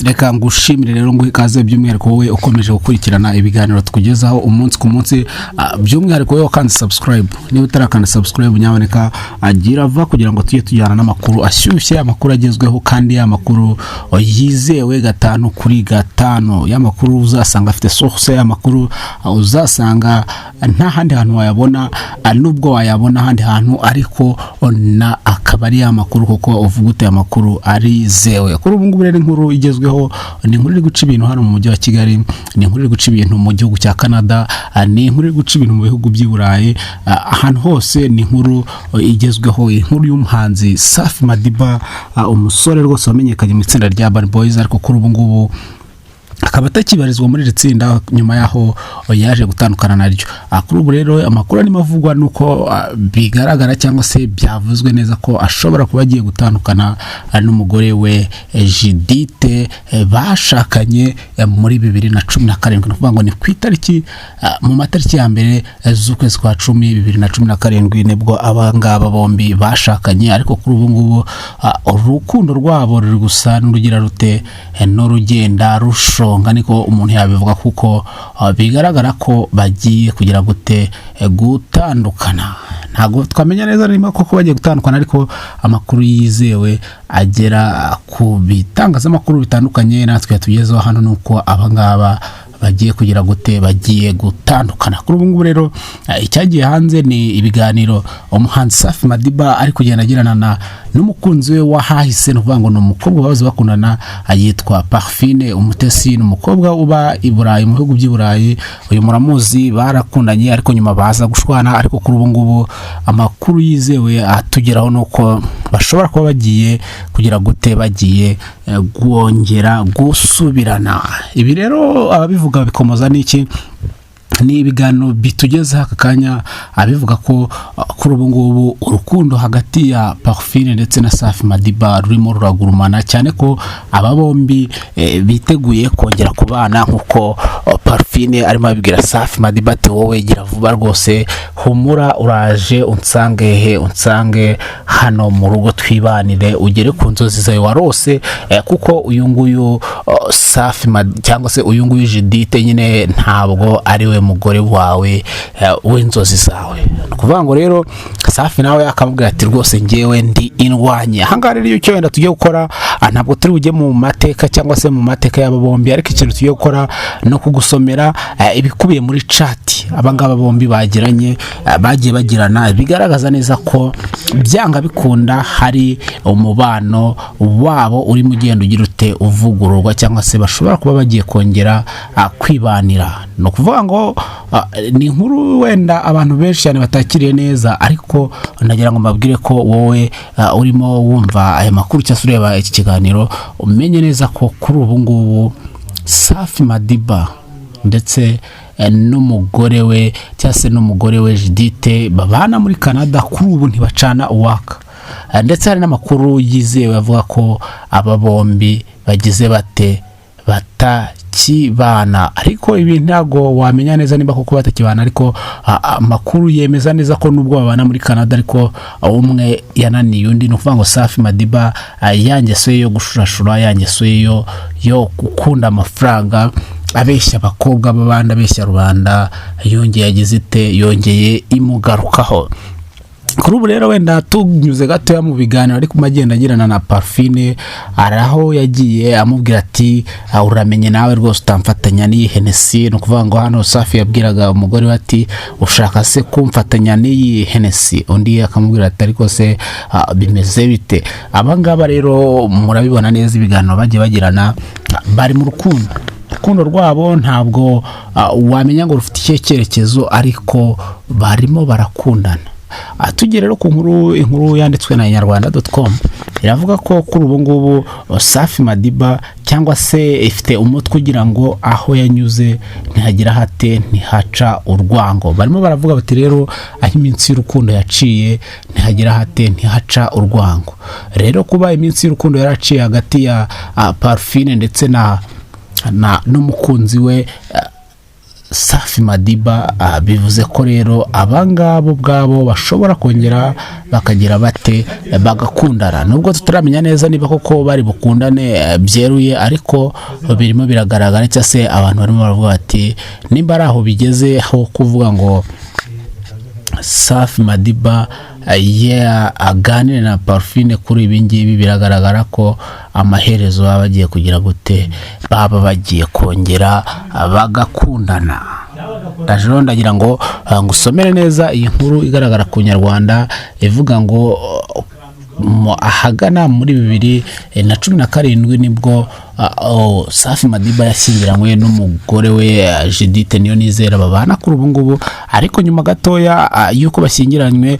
Reka ngushimire rero, nguhe ikaze, by'umwihariko wowe ukomeje gukurikirana ibiganiro tukugezaho umunsi ku munsi, by'umwihariko wowe wakanze subscribe. Niba utarakanda subscribe, nyaboneka agira va kugira ngo tujye tujyana n'amakuru ashyushye, amakuru agezweho, kandi ya makuru yizewe 5 kuri 5, ya makuru uzasanga afite source, ya makuru uzasanga nta handi hantu wayabona, nubwo wayabona ahandi hantu ariko na akaba ari ya makuru kuko uvuga ute amakuru arizewe. Kuri ubu ngubu rero, inkuru igezweho ni inkuru iri guca ibintu hano mu mujyi wa Kigali, ni inkuru iri guca ibintu mu gihugu cya Canada, ni inkuru iri guca ibintu mu bihugu by'i Burayi, ahantu hose ni inkuru igezweho, inkuru y'umuhanzi Safi Madiba, umusore rwose wamenyekanye mu itsinda rya Urban Boys, ariko kuri ubu ngubu akaba atakibarizwa muri iri tsinda nyuma y'aho yaje gutandukana naryo. Kuri ubu rero amakuru arimo avugwa ni uko bigaragara cyangwa se byavuzwe neza ko ashobora kuba agiye gutandukana n'umugore we Judith, bashakanye muri 2017. Ni ukuvuga ngo ni ku itariki, mu matariki ya mbere z'ukwezi kwa 10 2017 nibwo aba ngaba bombi bashakanye. Ariko kuri ubu ngubu urukundo rwabo ruri gusa n'urugira rute, n'urugenda rushonga, niko umuntu yabivuga, kuko bigaragara ko bagiye kugira gute, gutandukana. Ntabwo twamenya neza niba koko bagiye gutandukana, ariko amakuru yizewe agera ku bitangazamakuru bitandukanye natwe yatugezeho hano ni uko aba ngaba bagiye kugira gute, bagiye gutandukana. Kuri ubu ngubu rero icyagiye hanze ni ibiganiro umuhanzi Safi Madiba ari kugenda agirana na n'umukunzi we wahahise. Ni ukuvuga ngo ni umukobwa bahoze bakundana, yitwa Parfine Umutesi, ni umukobwa uba i Burayi, mu bihugu by'i Burayi. Uyu muramuzi, barakundanye ariko nyuma baza gushwana. Ariko kuri ubu ngubu amakuru yizewe atugeraho ni uko bashobora kuba bagiye kugira gute, bagiye kongera gusubirana. Ibi rero ababivuga bikomoza n'iki? Ni ibiganiro bitugezeho aka kanya, abivuga ko kuri ubu ngubu urukundo hagati ya Parfine ndetse na Safi Madiba rurimo ruragurumana cyane, ko aba bombi biteguye kongera kubana, nk'uko Parfine arimo abibwira Safi Madiba ati: "Wowe gira vuba rwose, humura, uraje unsange he, unsange hano mu rugo, twibanire, ugere ku nzozi zawe warose, kuko uyu nguyu Safi cyangwa se uyu nguyu Judith nyine ntabwo ari we mugore wawe w'inzozi zawe." Ni ukuvuga ngo rero Safi nawe akamubwira ati: "Rwose ngewe ndi indwanyi." Ahangaha rero icyo wenda tugiye gukora, ntabwo turi bujye mu mateka cyangwa se mu mateka y'aba bombi, ariko ikintu tugiye gukora ni ukugusomera ibikubiye muri chat abangaba bombi bagiranye, bagiye bagirana, bigaragaza neza ko byanga bikunda hari umubano wabo urimo ugenda ugira ute, uvugururwa, cyangwa se bashobora kuba bagiye kongera kwibanira. Ni ukuvuga ngo ni inkuru wenda abantu benshi cyane batakiriye neza, ariko ndagira ngo mbabwire ko wowe urimo wumva aya makuru cyangwa se ureba iki kiganiro, umenye neza ko kuri ubu ngubu Safi Madiba ndetse n'umugore we cyangwa se n'umugore we Judith babana muri Canada, kuri ubu ntibacana uwaka. Ndetse hari n'amakuru yizewe avuga ko aba bombi bagize bate, batakibana. Ariko ibi ntabwo wamenya neza niba koko batakibana, ariko amakuru yemeza neza ko nubwo babana muri Canada ariko umwe yananiye undi. Ni ukuvuga ngo Safi Madiba, ya ngeso ye yo gushurashura, ya ngeso ye yo gukunda amafaranga, abeshya abakobwa b'abandi, abeshya rubanda, yongeye yagize ite, yongeye imugarukaho. Kuri ubu rero wenda tunyuze gatoya mu biganiro ariko agenda agirana na Parfine, hari aho yagiye amubwira ati: "Uramenye nawe rwose utamfatanya n'iyi Hennessy." Ni ukuvuga ngo hano Safi yabwiraga umugore we ati: "Ushaka se kumfatanya n'iyi Hennessy?" Undi akamubwira ati: "Ariko se bimeze bite?" Aba ngaba rero murabibona neza ibiganiro bagiye bagirana, bari mu rukundo. Urukundo rwabo ntabwo wamenya ngo rufite ikihe cyerekezo, ariko barimo barakundana. Tugere rero ku nkuru, inkuru yanditswe na inyarwanda.com iravuga ko kuri ubu ngubu Safi Madiba cyangwa se ifite umutwe ugira ngo "Aho yanyuze ntihagira hate, ntihaca urwango". Barimo baravuga bati rero aho iminsi y'urukundo yaciye ntihagira hate, ntihaca urwango. Rero kuba iminsi y'urukundo yaraciye hagati ya Parfine ndetse na n'umukunzi we. Safi Madiba. Bivuze ko rero abangabo ubwabo bashobora kongera bakagira bate, bagakundana, nubwo tutaramenya neza niba koko bari bukundane byeruye, ariko birimo biragaragara, cyangwa se abantu barimo baravuga bati nimba ari aho bigeze ho kuvuga ngo Safi Madiba aganire na Parfine kuri ibi ngibi, biragaragara ko amaherezo baba bagiye kugira gute, baba bagiye kongera bagakundana. Ndaje rero ndagira ngo ngusomere neza iyi nkuru igaragara ku Nyarwanda, ivuga ngo ahagana muri 2017 nibwo Safi Madiba yashyingiranywe n'umugore we Judith Niyonizera babana kuri ubu ngubu. Ariko nyuma gatoya y'uko bashyingiranywe,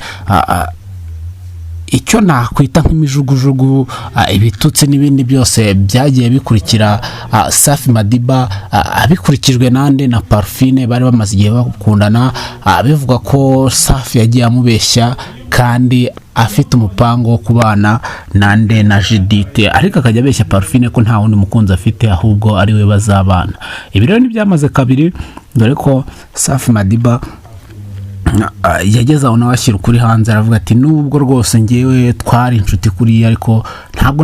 icyo nakwita nk'imijugujugu, ibitutsi n'ibindi byose byagiye bikurikira Safi Madiba, abikurikijwe nande? Na Parfine bari bamaze igihe bakundana. Bivuga ko Safi yagiye amubeshya kandi afite umupango wo kubana nande? Na Judith, ariko akajya abeshya Parfine ko nta wundi mukunzi afite, ahubwo ari we bazabana. Ibi rero ntibyamaze kabiri, dore ko Safi Madiba yageze aho nawe ashyira ukuri hanze, aravuga ati nubwo rwose ngewe twari inshuti kuriya, ariko ntabwo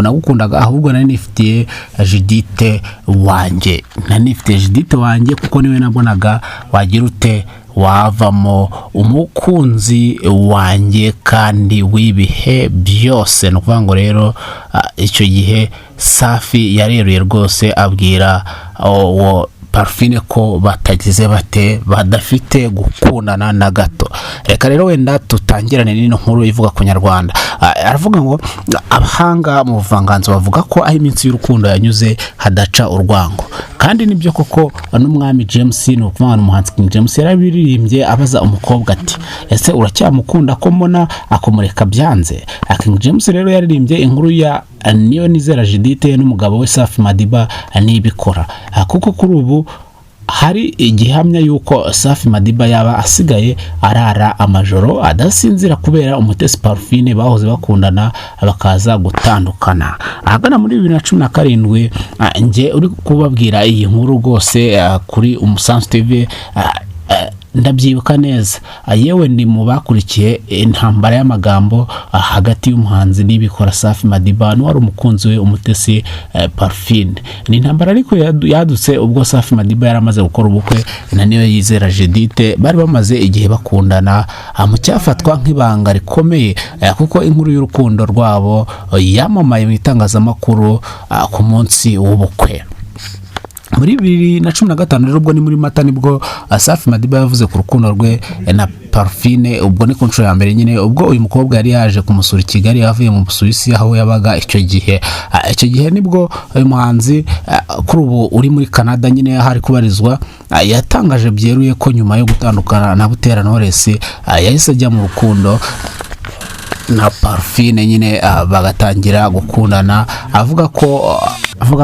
nagukundaga, ahubwo nari nifitiye Judith wanjye, nari nifitiye Judith wanjye, kuko niwe nabonaga wagira ute, wavamo umukunzi wanjye kandi w'ibihe byose. Ni ukuvuga ngo rero icyo gihe Safi yareruye rwose, abwira uwo Parfine ko batagize bate, badafite gukundana na gato. Reka rero wenda tutangirane n'ino nkuru ivuga ku Nyarwanda. Aravuga ngo abahanga mu buvanganzo bavuga ko aho iminsi y'urukundo yanyuze hadaca urwango, kandi nibyo koko. N'umwami James, ni ukuvuga ngo umuhanzi King James, yarabiririmbye abaza umukobwa ati ese uracyamukunda ko mbona akumureka byanze? King James rero yaririmbye inkuru ya Niyonizera Judith n'umugabo we Safi Madiba nibikora, kuko kuri ubu hari igihamya y'uko Safi Madiba yaba asigaye arara amajoro adasinzira kubera Umutesi Parfine bahoze bakundana bakaza gutandukana ahagana muri 2017. Njye uri kubabwira iyi nkuru rwose kuri Umusanzu TV, ndabyibuka neza. Yewe ni mu bakurikiye intambara y'amagambo hagati y'umuhanzi n'ibikora Safi Madiba n'uwari umukunzi we Umutesi Parfine. Ni intambara ariko yadutse ubwo Safi Madiba yari amaze gukora ubukwe na Niyoyizera Judith bari bamaze igihe bakundana, mu cyafatwa nk'ibanga rikomeye, kuko inkuru y'urukundo rwabo yamamaye mu itangazamakuru ku munsi w'ubukwe muri 2015. Rero ubwo ni muri Mata, nibwo Safi Madiba yavuze ku rukundo rwe na Parfine. Ubwo ni ku nshuro ya mbere nyine, ubwo uyu mukobwa yari yaje kumusura i Kigali avuye mu Busuwisi aho yabaga icyo gihe. Icyo gihe nibwo uyu muhanzi kuri ubu uri muri Canada nyine aho ari kubarizwa, yatangaje byeruye ko nyuma yo gutandukana na Butera Knowless yahise ajya mu rukundo na Parfine nyine, bagatangira gukundana, avuga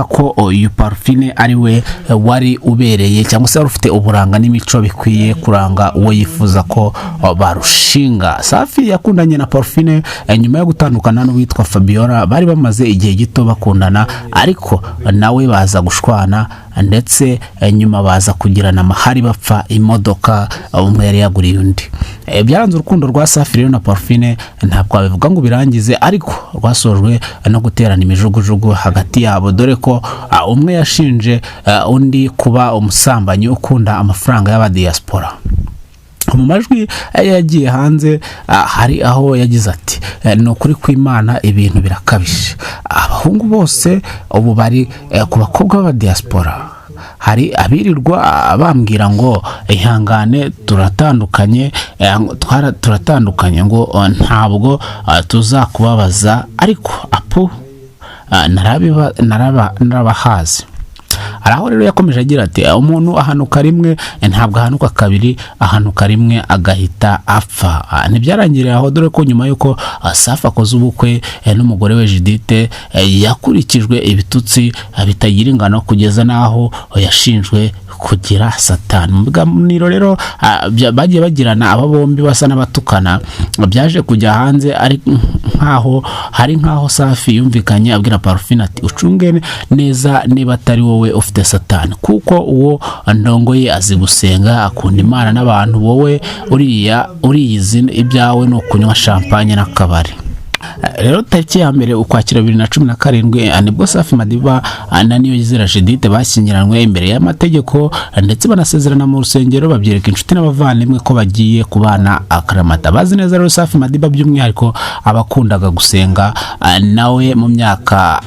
ko uyu Parfine ari we wari ubereye cyangwa se wari ufite uburanga n'imico bikwiye kuranga uwo yifuza ko barushinga. Safi yakundanye na Parfine nyuma yo gutandukana n'uwitwa Fabiola bari bamaze igihe gito bakundana, ariko nawe baza gushwana, ndetse nyuma baza kugirana amahari bapfa imodoka umwe yari yaguriye undi. Byaranze urukundo rwa Safi rero na Parfine, ntabwo wabivuga ngo birangize, ariko rwasojwe no guterana imijugujugu hagati yabo, dore ko umwe yashinje undi kuba umusambanyi ukunda amafaranga y'abadiaspora. Mu majwi yagiye hanze hari aho yagize ati ni ukuri kw'Imana ibintu birakabije, abahungu bose ubu bari ku bakobwa b'abadiaspora. Hari abirirwa bambwira ngo ihangane turatandukanye, turatandukanye, ngo ntabwo tuzakubabaza, ariko apu, narabahaze. Hari aho rero yakomeje agira ati umuntu ahanuka rimwe, ntabwo ahanuka kabiri, ahanuka rimwe agahita apfa. Ntibyarangiriye aho, dore ko nyuma y'uko Safi akoze ubukwe n'umugore we Judith, yakurikijwe ibitutsi bitagira ingano kugeza n'aho yashinjwe kugira Satani. Mu biganiro rero bagiye bagirana, aba bombi basa n'abatukana, byaje kujya hanze ari nkaho hari nkaho Safi yumvikanye abwira Parfine ati: "Ucunge neza niba atari wowe ufite Satani, kuko uwo ndongoye azi gusenga, akunda Imana n'abantu. Wowe uriya uriyizi, ibyawe ni ukunywa champagne n'akabari." Rero tariki ya 1 Ukwakira 2017 nibwo Safi Madiba na Niyonizera Judith bashyingiranywe imbere y'amategeko, ndetse banasezerana mu rusengero, babyereka inshuti n'abavandimwe ko bagiye kubana akaramata. Bazi neza rero Safi Madiba, by'umwihariko abakundaga gusenga nawe mu myaka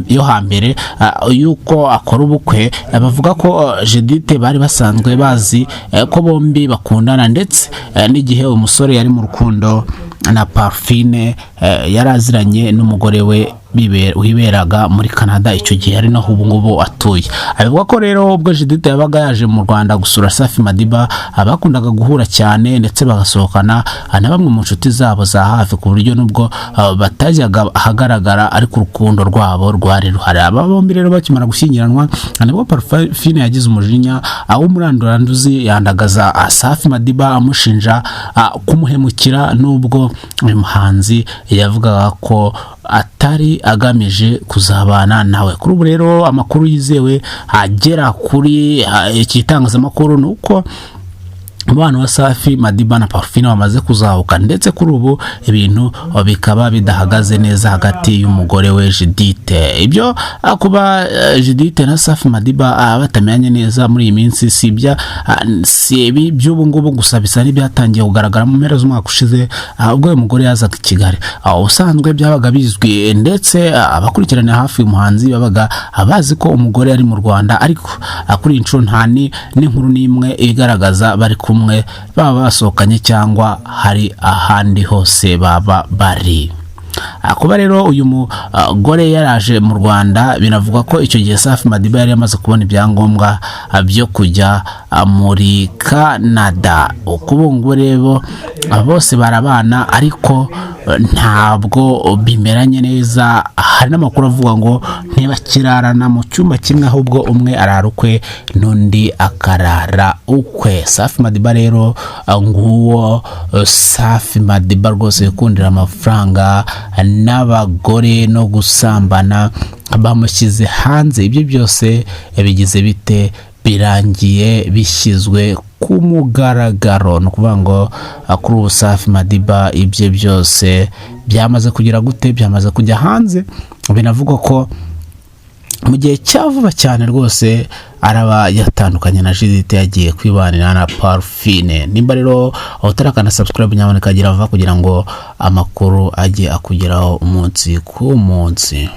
yo hambere yuko akora ubukwe, bavuga ko Judith bari basanzwe bazi ko bombi bakundana, ndetse n'igihe umusore yari mu rukundo na Parfine yari aziranye n'umugore we wiberaga muri Canada icyo gihe, ari naho ubu ngubu atuye. Abivuga ko rero ubwo Judith yabaga yaje mu Rwanda gusura Safi Madiba, bakundaga guhura cyane, ndetse bagasohokana na bamwe mu nshuti zabo za hafi, ku buryo nubwo batajyaga ahagaragara, ariko urukundo rwabo rwari ruhari. Aba bombi rero bakimara gushyingiranwa, nibwo Parfine yagize umujinya w'umuranduranduzi, yandagaza Safi Madiba, amushinja kumuhemukira, nubwo uyu muhanzi yavugaga ko atari agamije kuzabana nawe. Kuri ubu rero amakuru yizewe agera kuri iki gitangazamakuru ni uko umubano wa Safi Madiba na Parfine wamaze kuzahuka, ndetse kuri ubu ibintu bikaba bidahagaze neza hagati y'umugore we Judith. Ibyo kuba Judith na Safi Madiba batamenyanye neza muri iyi minsi si ibi by'ubu ngubu gusa, bisa n'ibyatangiye kugaragara mu mpera z'umwaka ushize, ubwo uyu mugore yazaga i Kigali. Ubusanzwe byabaga bizwi, ndetse abakurikirana hafi uyu muhanzi babaga bazi ko umugore ari mu Rwanda, ariko kuri iyi nshuro nta n'inkuru n'imwe igaragaza bari kumwe, baba basohokanye cyangwa hari ahandi hose baba bari. Kuba rero uyu mugore yaraje mu Rwanda, binavuga ko icyo gihe Safi Madiba yari yamaze kubona ibyangombwa byo kujya muri Canada. Ubu ngubu rero bose barabana, ariko ntabwo bimeranye neza. Hari n'amakuru avuga ngo ntibakirarana mu cyumba kimwe, ahubwo umwe arara ukwe n'undi akarara ukwe. Safi Madiba rero, nguwo Safi Madiba rwose wikundira amafaranga n'abagore no gusambana, bamushyize hanze. Ibyo byose bigize bite? Birangiye bishyizwe ku mugaragaro. Ni ukuvuga ngo kuri ubu Safi Madiba ibye byose byamaze kugira gute? Byamaze kujya hanze. Binavugwa ko mu gihe cya vuba cyane rwose araba yatandukanye na Judith, yagiye kwibanira na Parfine. Nimba rero utarakanda subscribe, nyamuneka gira vuba kugira ngo amakuru ajye akugeraho umunsi ku munsi.